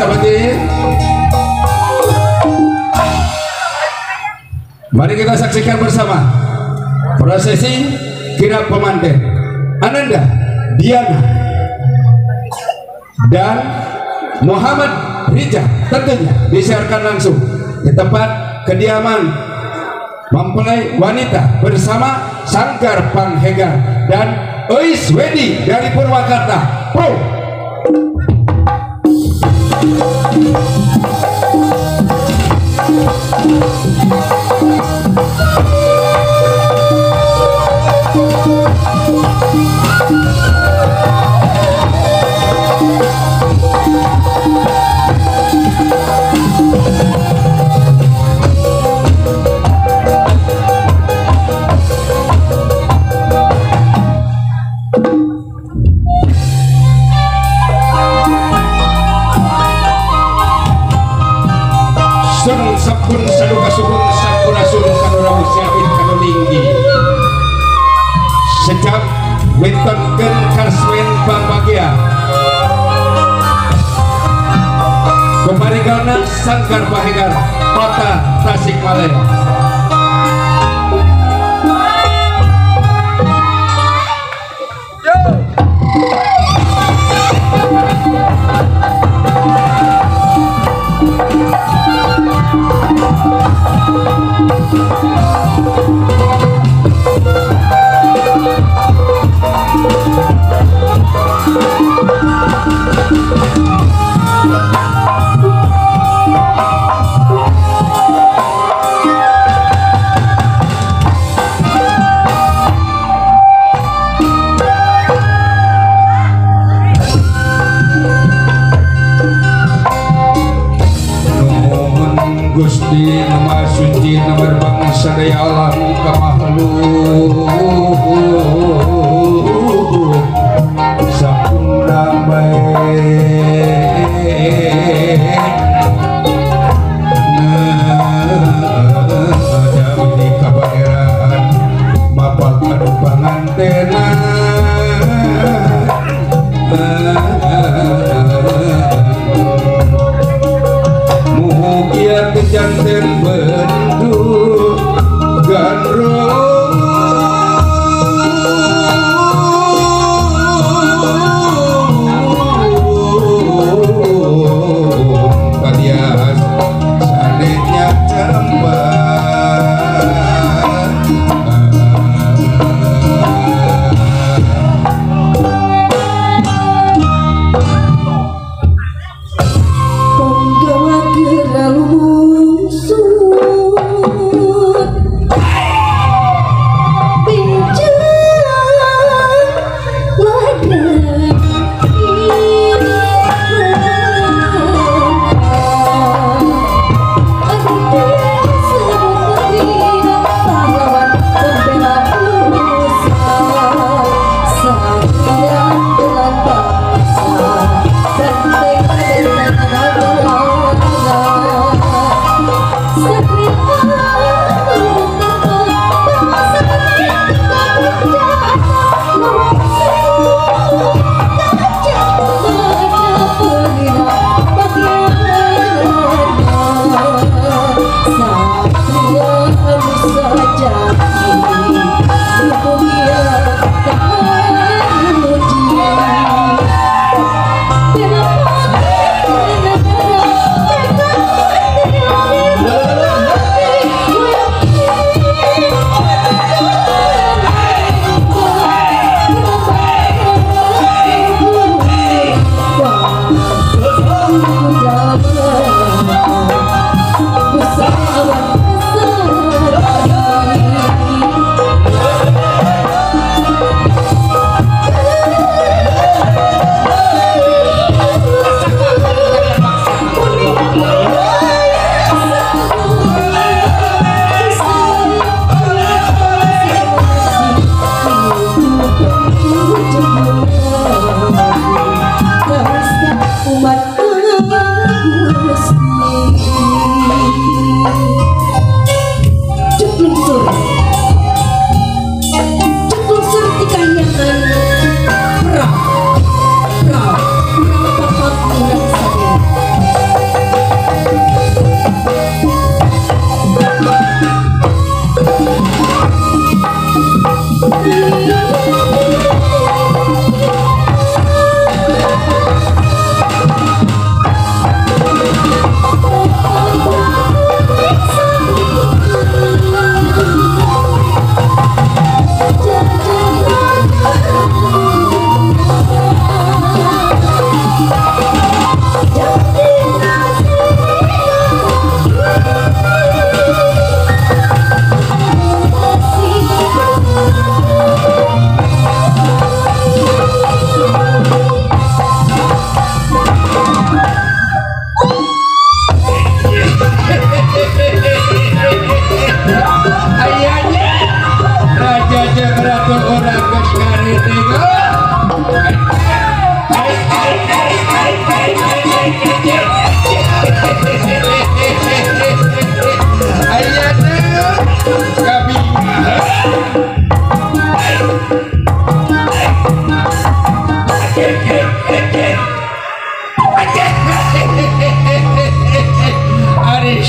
sahabat ini. Mari kita saksikan bersama prosesi kirap pemanten Ananda, Diana, dan Muhammad Rija tentunya disiarkan langsung di tempat kediaman mempelai wanita bersama Sanggar Panghegar dan Ois Wedi dari Purwakarta. Pro. Sun sabun saduka suhun sampurasun kanurawu siapin kanulinggi secap wintonkeun karswen pambagia keparigana Sanggar Panghegar Kota Tasikmalaya. Gusti nama suci nama bangsa daya alam ka makhluk sampurna bae di kapangeran mapal anu pangantena mugia janten bendu gandrung kalian sanenya cembar. Love.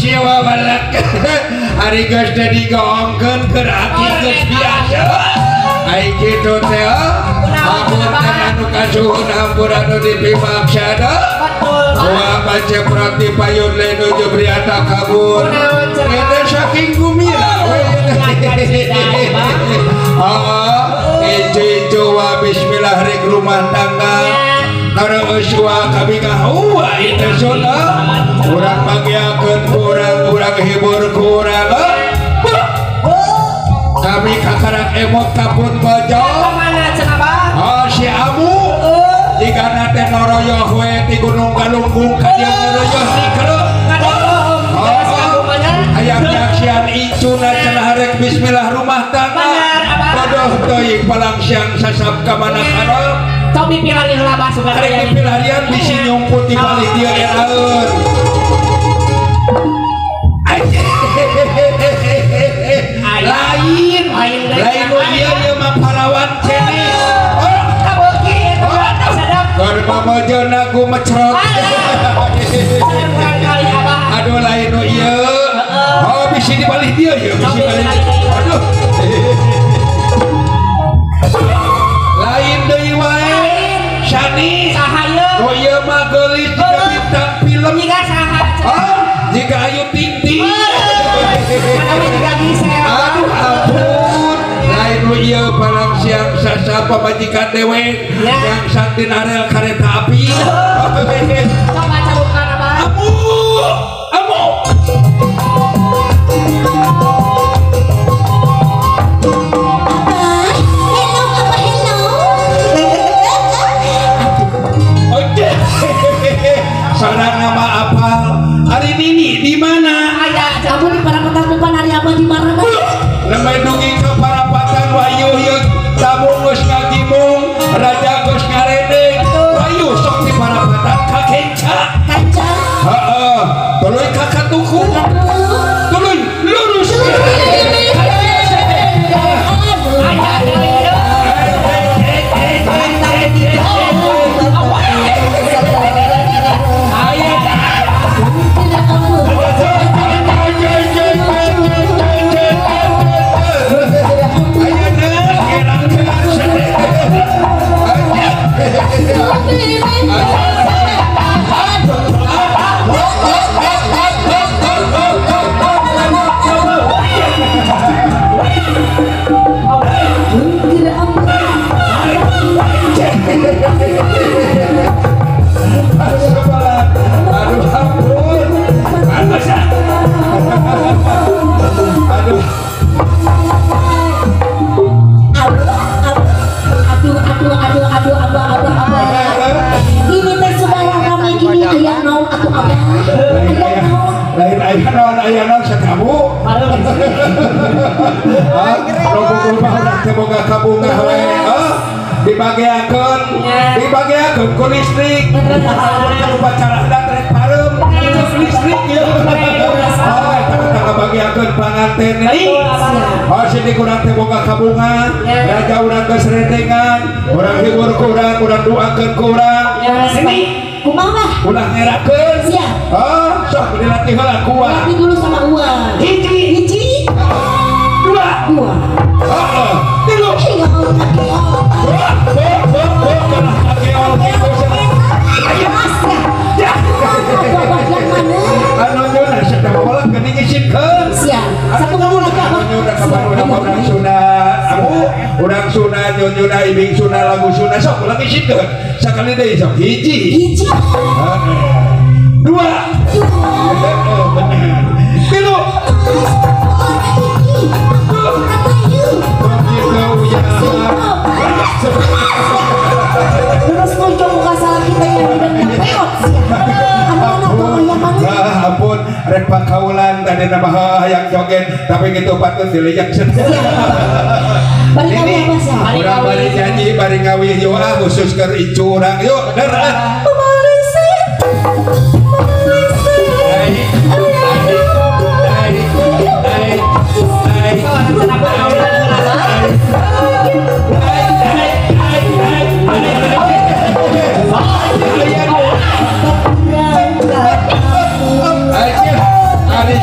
siwa balak. Ari geus teh digoongkeun keur aki geus biasa. Ai kitu teh hapunten anu kasuhun hampura anu dipimaksana. Wa baceprot di payun lain nuju briata kabur. Eta saking gumira we. Heeh, incu-incu wa bismillah rek rumah tangga. Terus wa kabingah wa itu sunnah. Urang bagiakeun kurang, urang hibur kurang. Kami kakarak emot kapun bojo. Oh si Amu jika nate noroyoh we di Gunung Galunggung ka dieu noroyoh di kereuh. Hayang nyaksian incuna cenah rek bismillah rumah tangga. Bodoh teuing palang siang sasap ka mana kana. Tong dipilarian heula bah sugan rek dipilarian bisi nyumput di balik dieu eraeun. Lain lain nu ieu ieu mah parawan ceni. Kabeuki eta sadap. Keur mamojona ku mecrot. Aduh lain nu ieu. Oh bisi di balik dieu ieu bisi balik. Aduh. Lain deui wae. Shani. Saha ieu? Oh ieu mah geulis jiga bintang film. Jiga saha? Oh, jiga Ayu Ting Ting. Aduh ampun. Lain nu ieu palang siang sasa pamajikan dewe yang santin arel kareta api. Coba carukan abah. Amu, amu. Saudara nama apal hari ini di mana? Aya, kamu di parapatan hari apa di mana? Lemai dugi ke parapatan wayu ieu tamu geus ngagimung, raja geus ngaredeg. Wayu sok di parapatan ka kenca. Kenca. Heeh, tuluy ka katuku. Tuluy lurus. Dibagiakeun ku listrik. Upacara adat rek pareum listrik ieu. Oh eta kabagiakeun panganten deui. Oh sini kurang teh boga kabungan, raja urang geus redengan, urang hibur ku urang, urang doakeun ku urang. Sini kumaha? Ulah ngerakeun. Siap. Oh, sok dilatih heula ku Uwa. Latih dulu sama Uwa. Hiji. Hiji. Dua. Dua. Heeh. Tilu. Ya Allah, urang Sunda nyunyuna ibing Sunda lagu Sunda sok ulah ngisikeun sakali deui sok hiji hiji dua bener tilu. Terus muncul muka salah kita yang tidak peot sih. Ampun rek pakaulan tadi nama hayang joget tapi gitu patut dileyak. Bari urang bari nyanyi bari ngawih yuk ah khusus keur incu urang yuk der ah.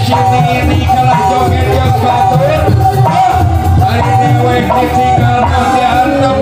sini kalah joget jeung batur. Ari dewek ditinggal mah diantep.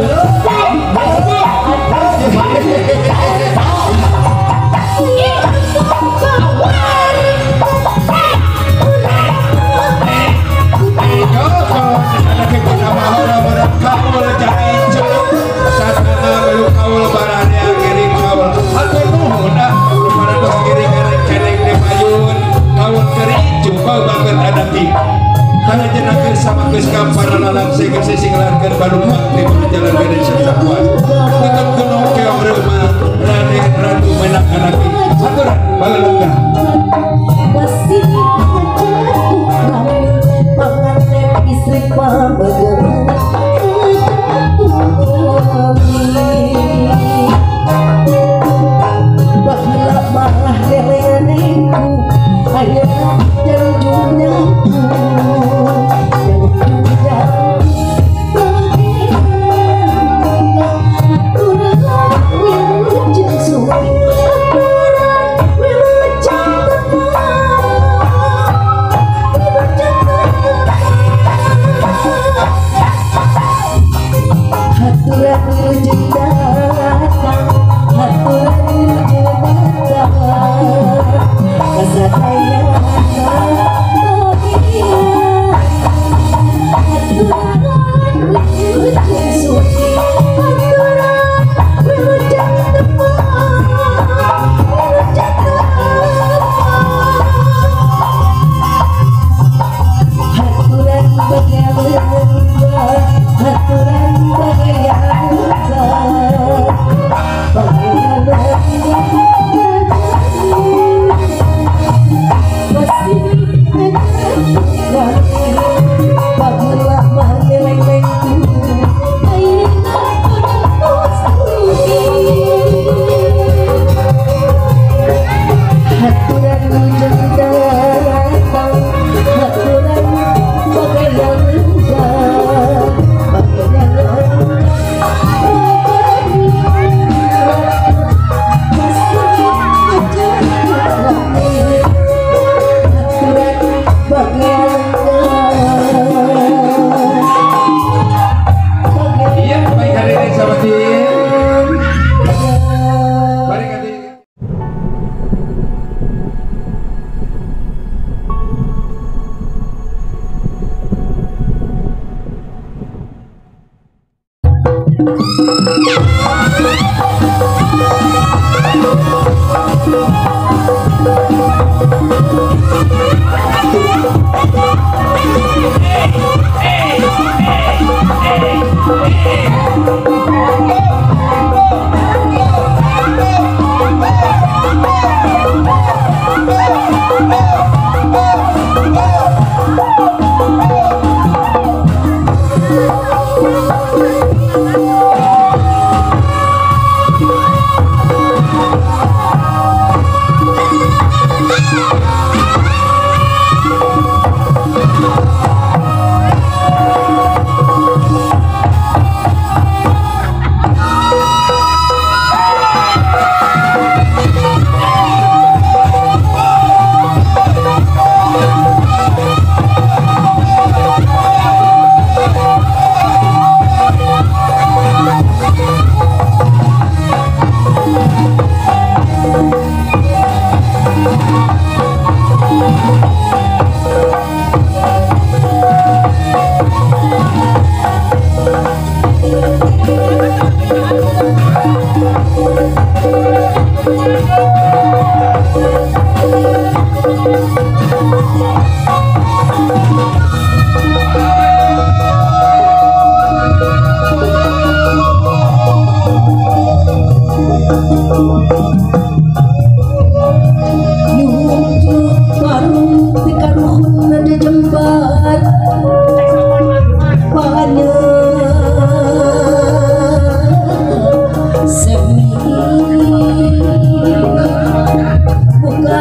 Buka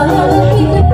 hidup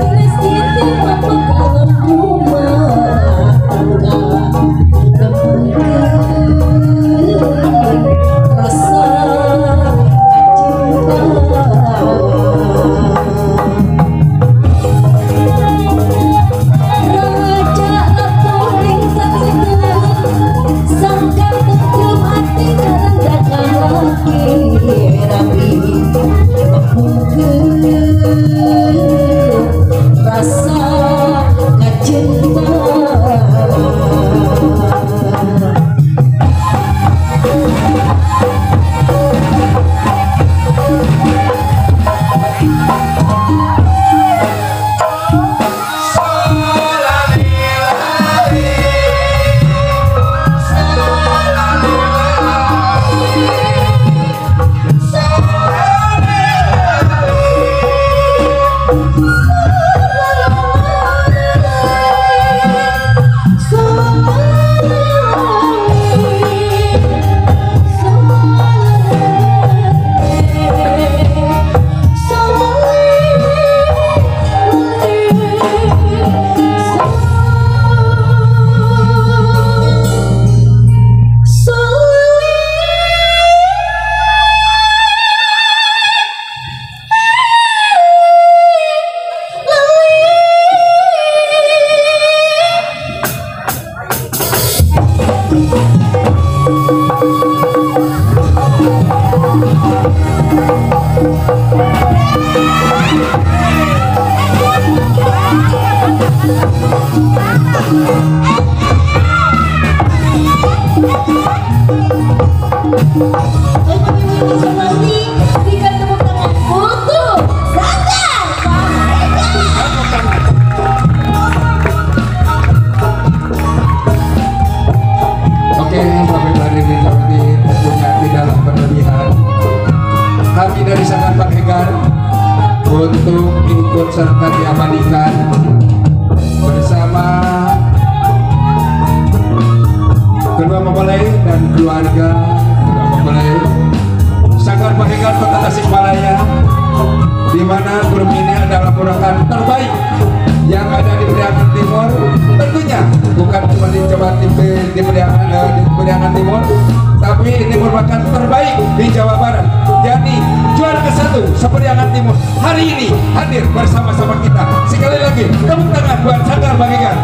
Berikan tepuk tangan untuk Sanggar Panghegar. Oke, Bapak Ibu hadirin seperti tentunya tidaklah berlebihan. Kami dari Sanggar Panghegar untuk ikut serta diabadikan bersama kedua mempelai dan keluarga kedua mempelai Sanggar Panghegar Kota Tasikmalaya, di mana grup ini adalah merupakan terbaik yang ada di Priangan Timur. Tentunya bukan cuma dicoba di Priangan Timur, tapi ini merupakan terbaik di Jawa Barat. Jadi juara ke-1 se-Priangan Timur hari ini hadir bersama-sama kita. Sekali lagi tepuk tangan buat Sanggar Panghegar.